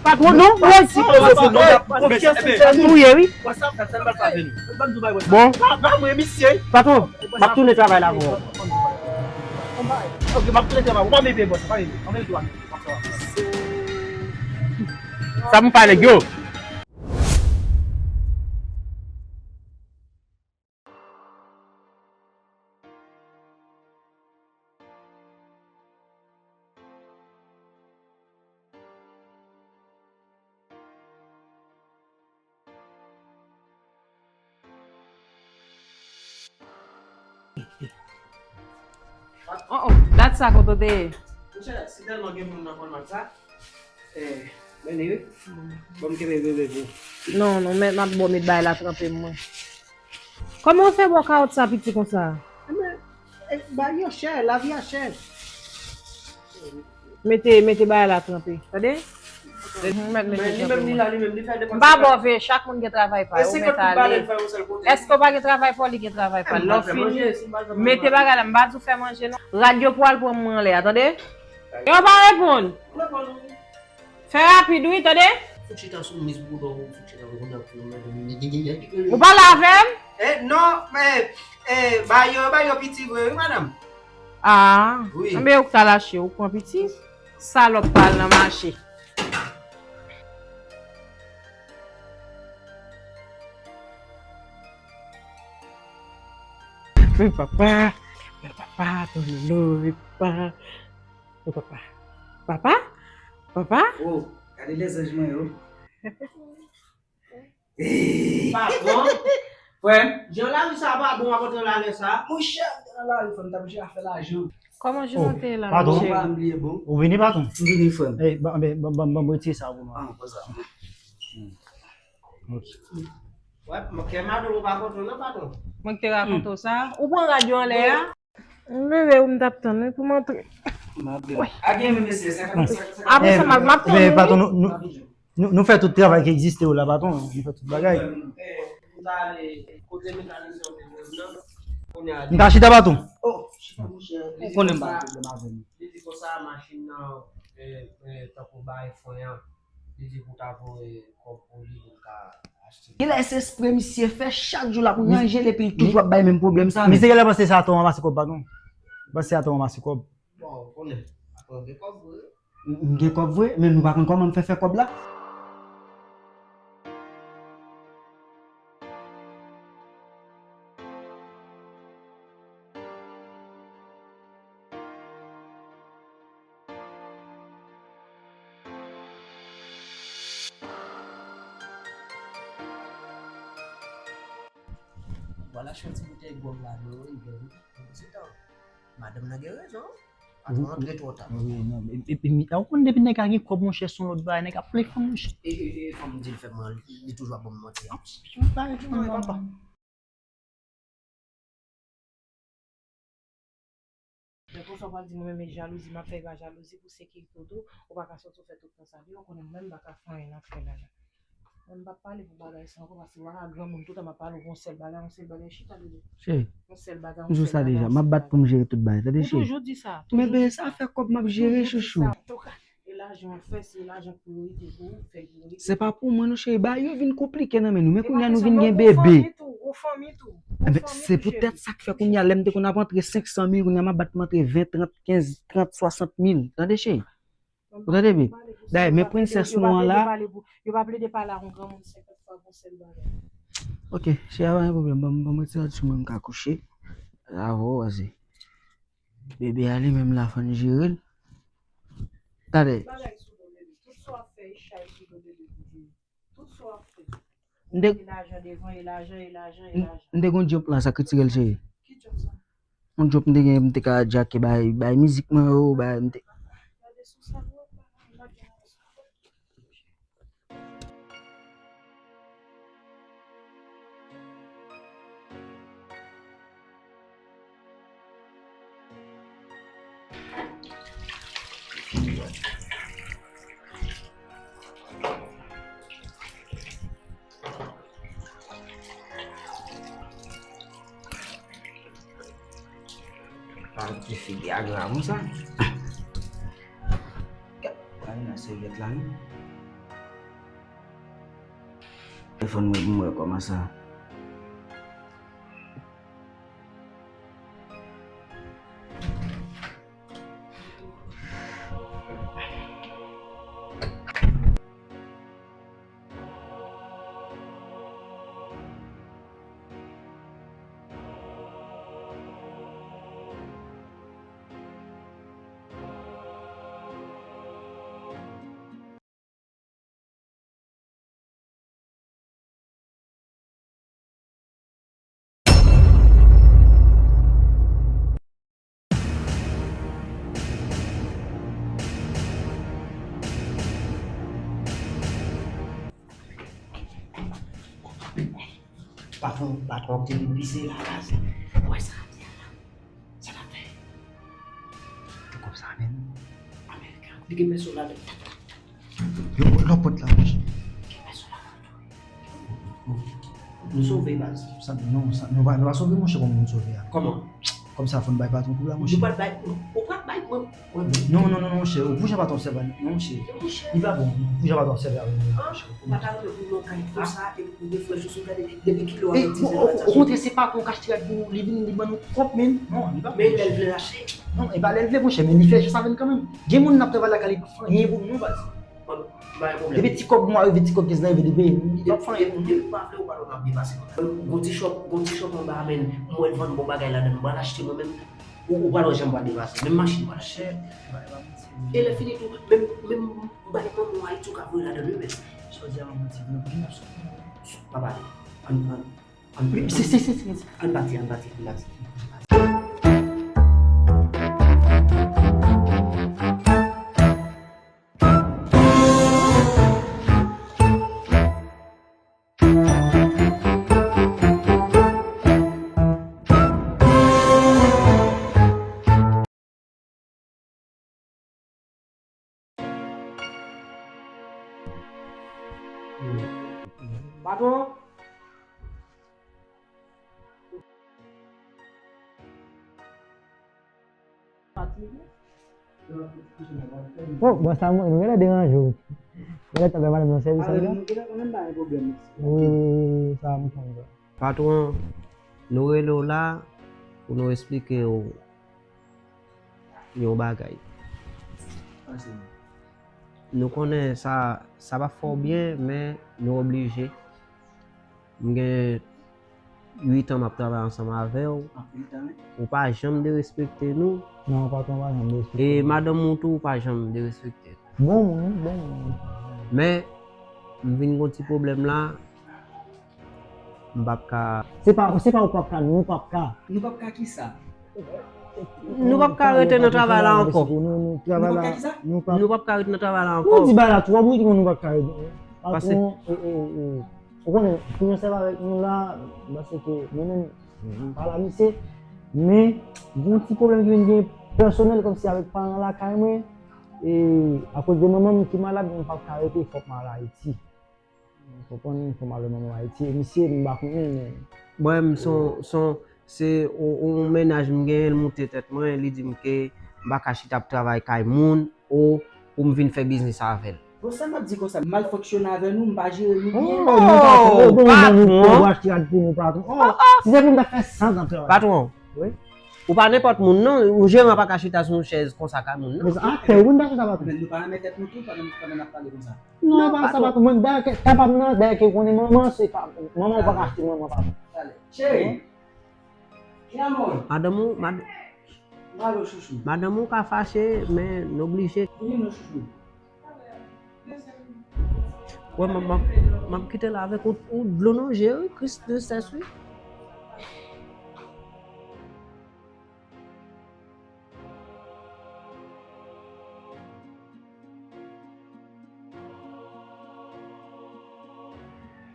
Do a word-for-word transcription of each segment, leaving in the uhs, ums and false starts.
Patwon, non, woy, patwon, touye, wi. Bon, patwon, m ap tounen travay la pou ou. Sa m pale, yo. Oh, oh, dat sa kote w te ye? Monchè, si tèlman gen moun nan Walmart sa, eh, men li wi. Bon, m kenbe bebe pou ou. Non, non, men m ap ba w met bagay la tranpe mwen. Kòman w fè bò kawòt sa piti konsa? Ebyen, eh, bagay yo chè, lavi a chè. Mete, mete bagay la tranpe, tande? Mèt mete tranpe mwen. M pa ba w veye, chak moun gen travay pa yo, ou mèt ale. Èske w pa gen travay pa w? Li gen travay pa l. Lè w fini, mete bagay la, m pa di w fè manje non. Rad yo pral pran mwen anlè a, tande? Yo pa reponn. Fè rapid wi, tande? Fout chita sou miz bouda w, fout chita sou bouda w. Ou pale avè m? Eh, non, men, eh, ba yo, ba yo piti vre, wi, madanm. Ah, wi. Anben, ou k ta lache, ou pran piti. Salòp pa al nan mache. Wi, papa, wi, papa, tonton, wi, papa. Wi, papa. Papa? Papa? Oh, gade lèzanj mwen yo. Patwon, frè m, jan lari sa a pa bon, w ap antre nan lari sa a. Monchè, m te nan lari, frè m, t ap jere afè lajan. Kòman jounen w te ye la, patwon? Ou vini, patwon? M vini, frè m. Ey, ban, ban, ban, ban, ban m retire sa pou nou. Ah, pran sa. Ok. Wè, m, kè madanm ou pa kontan non, patwon. Mwen ki te rakonte w sa. Ou pran rad yo anlè a? Bebe, ou m t ap tann wi pou m antre. M ap vin. A gen men mesye, senkant, senkant. Apre sa, m ap, m ap tann ou wi. Patwon, nou, nou, nou, nou fè tout travay ki egziste yo la, patwon. Nou fè tout bagay. Eh, ou ta ale kote mekanisyen w te jwenn nan, kounye a. M ta chita, patwon. Oh, chita, monchè. Ou konnen m pa gen pwoblèm avè nou. Li di konsa, machin nan, eh, eh, tankou bay fwen an. Li di pou ta voye kòb pou li pou l ka achte. Genlè se espre misye fè, chak jou l ap ranje l epi l toujou ap bay menm pwoblèm sa. Misye genlè panse se atò ranmase kòb, patwon. Panse se atò ranmase kòb. Bon, ou konnen, patwon gen kòb vre. M, m gen kòb vre, men nou pa konn kòman m fè fè kòb la. Vwala, chòti boutèy gwòg la, nou rive wi. Madanm nan gen rezon. Patwon antre twò ta. Wi, non, epi, epi, ou konn depi nèg la gen kòb, monchè, se yon lòt bagay, nèg ap plen fanm, monchè. E, e, e, fò m di l fè mwen, li toujou ap ban m manti. Bagay, papa. Men konsa w pral di mwen menm e jalouzi m ap fè, e pa jalouzi pou sekirite w tou, ou pa ka sòti w fè tout tan sa, wi, ou konnen mwen menm m pa ka fè anyen nan afè la la. Mwen m p ap pale pou bagay sa ankò, paske w pa ka granmoun toutan m ap pale w pou yon sèl bagay, yon sèl bagay, chita bebe. Cheri, yon sèl bagay, yon sèl bagay, yon sèl bagay. M toujou sa deja, m ap bat pou m jere tout bagay, tande cheri. Ou toujou di sa, toujou di sa. Men bebe, sa fè kòb m ap jere chouchou. E lajan w fè, se lajan k priyorite pou ou, fè l priyorite. Se pa pou mwen non cheri, bagay yo vin konplike nan men nou, men kounye a nou vin gen bebe. Ou gon fanmi tou, gon fanmi tou. Enben, se poutèt sa k fè kounye a, lè m te konn ap antre senk san mil, kounye a m ap bat pou m antre ven, trant, kenz, trant, swasant mil. Tande cheri? Ou tande byen? Dayè, men prensès nou an la. Yo pa plede pale ak yon granmoun senkant fwa pou yon sèl bagay. Ok, cheri, pa gen pwoblèm. Ban m, ban m retire sou mwen, m ka kouche. Avè w, pase. Bebe a li menm la, fò n jere l. Tande. Bagay sou do bebe. Tout sa w ap fè, e chay sou do bebe pou jere. Tout sa w ap fè. M te, e lajan devan, e lajan, e lajan, e lajan. M te gon job la, sa k retire l, cheri. Ki job sa? Yon job m te gen, m te ka djake bay, bay mizik mwen yo, bay, m te. Gade sou sa, bro, pa, pa, pa, Ti figi a gra konsa. Gade nan sèvyèt la, non. Telefòn mwen pou m wè kòman sa. Patwon, patwon te vin pise la, la, se, wè sa, sa n ap fè. Tout kòb sa, men. American. Li gen pèsonèl. Yo, lòt pòt la, monchè. Nou sove, baz. Sa, non, sa, nou pa, nou pa sove, monchè, kòman nou sove a? Kòman? Kòm sa, fò n bay patwon koub la, monchè. Nou pral bay, ou pral bay, mwen, mwen menm. Non, non, non, non, monchè, ou pou jan pa t obsève, non, monchè. Monchè. Li pa bon, ou pou jan pa t obsève avè nou, monchè. Ou pa ta renmen pou nou kay konsa, epi pou refrèch ou sou gade, depi kilè w ap di. Okontrè, se patwon k achte rad pou nou, li vin, li ban nou twòp, men. Non, li pa bon, men lè l vle l achte. Non, e pa lè l vle, monchè, men li fè jis avè n kanmenm. Gen moun n ap travay lakay li, pa fè anyen pou nou, non, baz. Bon, pa gen pwoblèm. Depi ti kòb mwa rive, ti kòb kenz lan rive, li peye. Li p ap fè anyen pou nou. Depi w pa vle, ou pa dwe ap depase konsa. Gon ti shop, gon ti shop anba a, men m wè l vann bon bagay ladan l, m pral achte mwen menm. Ou, ou pral wè jan m pral depase. Menm machin m pral achte. E lè fini tou, menm, menm bagay manman w Ayiti ou ka voye ladan l wi, men. Sa w di a manti, men pou ki n ap sot? Pa pale. Ann, ann. Ann, se, se, se, se, se. Ann pati, ann pati, ann pati. Patwon. Oh, bon, sa, nou genlè deranje w. Genlè tanpè madanm nan sèvis sa, non? Wi, wi, wi, wi, sa, m konprann. Patwon, nou rele w la pou nou eksplike w yon bagay. Nou konnen sa, sa p ap fè w byen, men nou oblije. M gen uit an m ap travay ansanm avè w. Ou pa janm derespekte nou. Non, patwon pa janm derespekte nou. E madanm ou tou, ou pa janm derespekte l. Bon moun, bon moun. Men, m vin gon ti pwoblèm la. M p ap ka. Se pa, se pa ou p ap ka, nou p ap ka. Nou p ap ka kisa? Nou p ap ka rete nan travay la ankò. Nou p ap ka kisa? Nou p ap ka rete nan travay la ankò. Ou di bagay la twòp, wi, nou p ap ka rete. Patwon, e, e, e, ou konnen, pou yo sèvi avèk nou la, paske mwen menm, m pa la misye, men, gon ti pwoblèm ki vin gen pèsonèl, kòmsi avèk paran lakay mwen, e, akoz de manman m ki malad, m p ap ka rete, fòk m al Ayiti. Ou konprann, fò m al wè manman w Ayiti. E misye, m pa konnen, men. Mwen, m son, son, se yon, yon mennaj m genyen, l moute tèt mwen, li di m ke m pa ka chita ap travay kay moun, o, pou m vin fè biznis avè l. Bon, sa m ap di konsa, m al fonksyone avè nou, m pa jere nou byen. Oh, patwon. Ou achte rad pou nou, patwon. Oh, si se pou m ta fè san zan travay. Patwon. Wi. Ou pa nenpòt moun, non. Ou jeran pa ka chita sou yon chèz konsa kay moun, non. Men atè, ou pa chita, patwon. Men nou pa renmen tèt nou tou pandan, pandan n ap pale konsa. Non, pa sa, patwon. Mwen, dayè, kapab nan, dayè ke konnen manman, se pa, manman ou pa ka achte manman, patwon. Tale. Cheri. Madanm ou, mad-, madanm ou ka fache, men n oblije. Wè, m ap, m ap, m ap kite l avèk yon, yon dlo nan je, wi, Kris de sès, wi.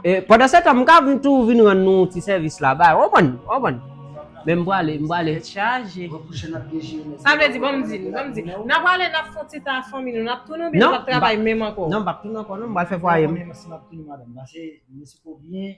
E, pandan se tan, m ka vin tou vin rann nou ti sèvis la, bay, w konprann, w konprann. Men m prale, m prale. Tèt chaje. Sa vle di, ban m di n, ban m di n. N a prale, n a fè yon ti tan ak fanmi nou, n a tounen oubyen nou p ap travay menm ankò? Non, m p ap tounen ankò, non, m pral fè fwaye m. Si m ap tounen, madanm, pase, mesye ko byen.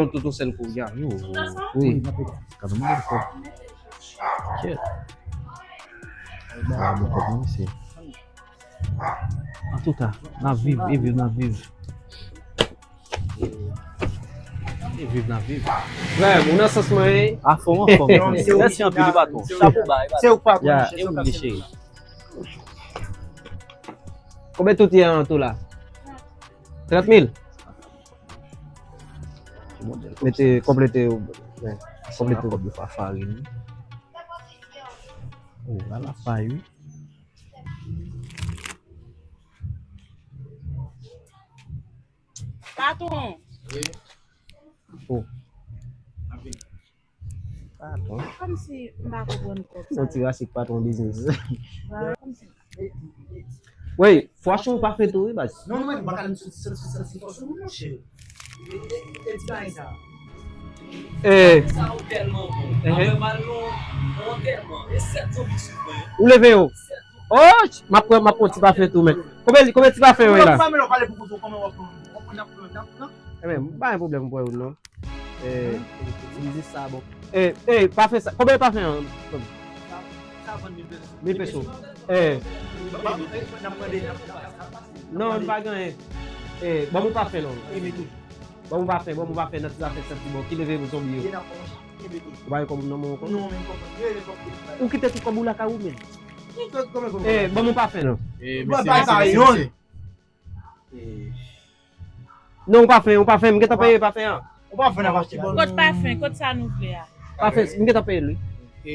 yon tout yon sèl kou, ya. Wi. Kado mwen gen kòb. Kèt. Mwen gen kòb, wi, mesye. Antouka, n ap viv, e viv, n ap viv. E viv, n ap viv. Frè, ou nan sans mwen, hein? Afon, afon. Mèsi anpil, patwon. Chapo ba, e patwon. Se ou k patwon. Ya, e ou k cheri. Konbyen tout ye an tou la? Trant mil? Mete, konplete, konplete. Kòb de farin. Oh, la la pay, wi. Patwon. Oh. Patwon. Kòmsi m pa konprann kòb sa. Yon ti rasik patwon biznis. Ba, kòmsi. Wi, fwa chou pa fè tou, wi, baz. Non, non, men, m pa ka menm soti, soti, soti, soti, fò sou moun, monchè. E, e, e, ti bagay sa. Eh. Sa ou tèlman bon. Apre mal non, ou tèlman. E sèt zanmi sou mwen. Ou leve yo. Oh, m ap pran, m ap pran ti pafen tou, men. Konbyen, konbyen ti pafen yo ye la? Ou pa menm pale pou kote w, kòman w ap pran? W ap pran, n ap pran, n ap pran. Eh, men, pa gen pwoblèm pou yo, non. Eh, biznis sa bon. Eh, eh, pafen sa. Konbyen pafen an? Sa, sa vann mil peso. Mil peso. Eh. Ba, ba, eh, n ap mande, n ap, n ap, n ap. Non, m pa gen anyen. Eh, ban m yon pafen non. Ban m yon pafen, ban m yon pafen nan ti zafè santi bon. Ki leve pou zonbi yo. Ou pa gen kòb nan men w ankò? Non, men kòb. Ou kite tout kòb ou lakay ou menm. Eh, ban m yon pafen non. Eh, mesye, mesye, mesye. Eh. Non, yon pafen, yon pafen, m gentan peye pafen an. Yon pafen n ap achte la. Kot pafen, kot sa nou vle a? Pafen, m gentan peye l, wi. E,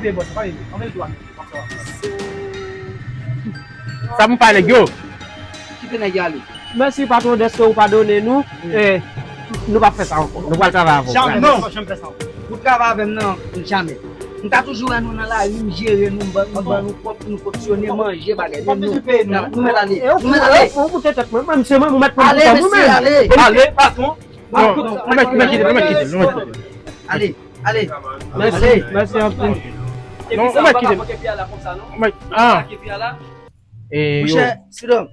ede, bòs, pa ede. Anmèl dwa. Sa m pa nèg yo. Kite nèg yo ale. Mèsi patwon dèske ou padone nou. Eh, nou p ap fè sa ankò. Nou pral travay avè w. Janm, non, janm fè sa. Ou travay avè m nan, jamè. M ta toujou wè nou nan lari, m jere nou, m ban m ban nou kòb pou nou fonksyone, manje, bagay. Men nou, nou mèt ale. Nou mèt ale. Ou koute tèt mwen, mwen, se mwen, ou mèt pran Ale, pou mesye, ale. Ale, patwon. Non, nou mèt, nou mèt kite, nou mèt kite, nou mèt kite. Ale, ale. Mèsi, mèsi anpil. Non, nou mèt kite. Epi ala konsa, non? Nou mèt, ah, Epi ala. e yo. Monchè, Sidòm.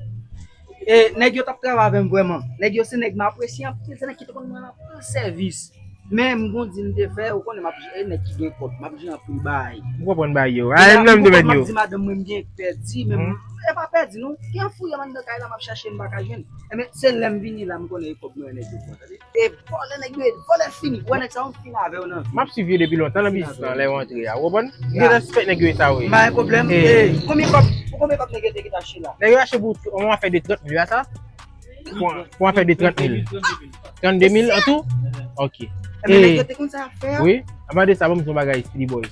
E nèg yo t ap travay avè m vrèman. Nèg yo se nèg m apresye anpil, se nèg ki te konn mwen anpil sèvis. Men m gon di m te fè, ou konnen m ap jere nèg ki gen kòb, m ap jere anpil bagay. M konprann ba yo. A, m nan m te mèt yo. M ap di madanm mwen m gen pèdi, men m- e pa pèdi non. Gen fouye m anndan kay la, m ap chache m pa ka jwenn. Enben, se lè m vini la m konnen e kòb mwen nèg yo pran, tande. E vòlè nèg yo, e vòlè fini. Wè nèg sa yo m fin avè yo nan vi. M ap swiv yo depi lontan nan biznis lan, lè yo antre a. Ou konprann? Gen respè nèg yo e sa yo ye. M pa gen pwoblèm. Eh. E konbyen kòb, pou konbyen kòb nèg yo te gentan achte la? Nèg yo achte pou yon afè de trant mil, a sa? Pou, pou afè de trant mil. Trannde mil an tou? Ok. Enben, nèg yo te konn sa y ap fè a. Wi. Anba de sa, ban m di yon bagay, Speedy Boy.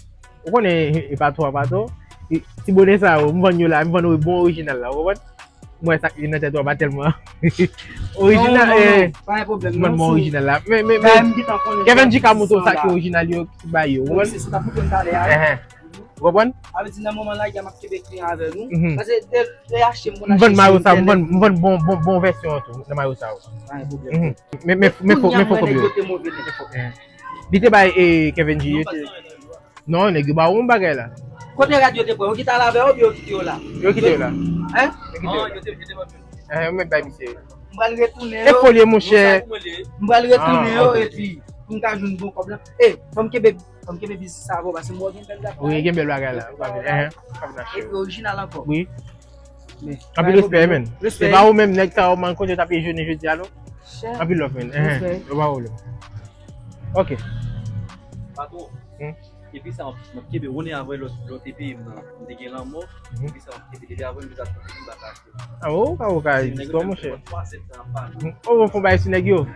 Ou konnen, e pa twò, pa twò. E, ti bonè sa yo, m vann yo la, m vann yo bon orijinal la, ou konprann? Mwen sa ki nan tèt ou a pa tèlman orijinal. Non, non, non, pa gen pwoblèm. Mwen mwen orijinal la. Men men men Kevin G ka montre w sa ki orijinal yo ki bay yo. Ou konprann? Se sa ta fout mwen talè a. Enhen. Ou konprann? Sa vle di nan moman la, y a m ap kenbe kliyan avè nou. Paske de de achte m konn achte. M vann mayo sa, m vann m vann bon bon bon vèsyon an tou nan mayo sa yo. Pa gen pwoblèm. Men men men fo men fo kòb yo. Li te bay Kevin G. Non, nèg yo ba ou yon bagay la. Kote rad yo te pran? Yo kite al avè yo oubyen yo kite yo la? Yo kite yo la. Hein? Yo kite yo la. Hein, yo mèt bay misye. M pral retounen yo. E fo l ye, monchè. M pral retounen yo epi pou m ka jwenn bon kòb la. E, fò m kenbe, fò m kenbe biznis sa avè w paske m wè w gen bèl bagay. Wi, gen bèl bagay la. Epi orijinal ankò. Wi. Anpil respè, men. Se pa ou menm, nèg sa yo man konn yo t ap jwenn jodi a, non? Anpil love, men. Enhen. Yo pa ou, non. Ok. Patwon. Epi sa, m ap kenbe wonnen avè lòt lòt epi m nan. M te gen lanmò. Epi sa, m ap kenbe depi avè m, m te ap kontinye baka. Ah, ou ka, ou ka di tou, monchè. Oh, ou fon bay sou nèg yo.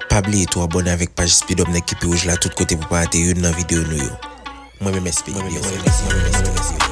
Pa bliye tou abòne avèk paj Speed Up Nèg Ki Pi Wouj la tout kote pou pa rate youn nan videyo nou yo. Mwen menm S P I, byen sèvi.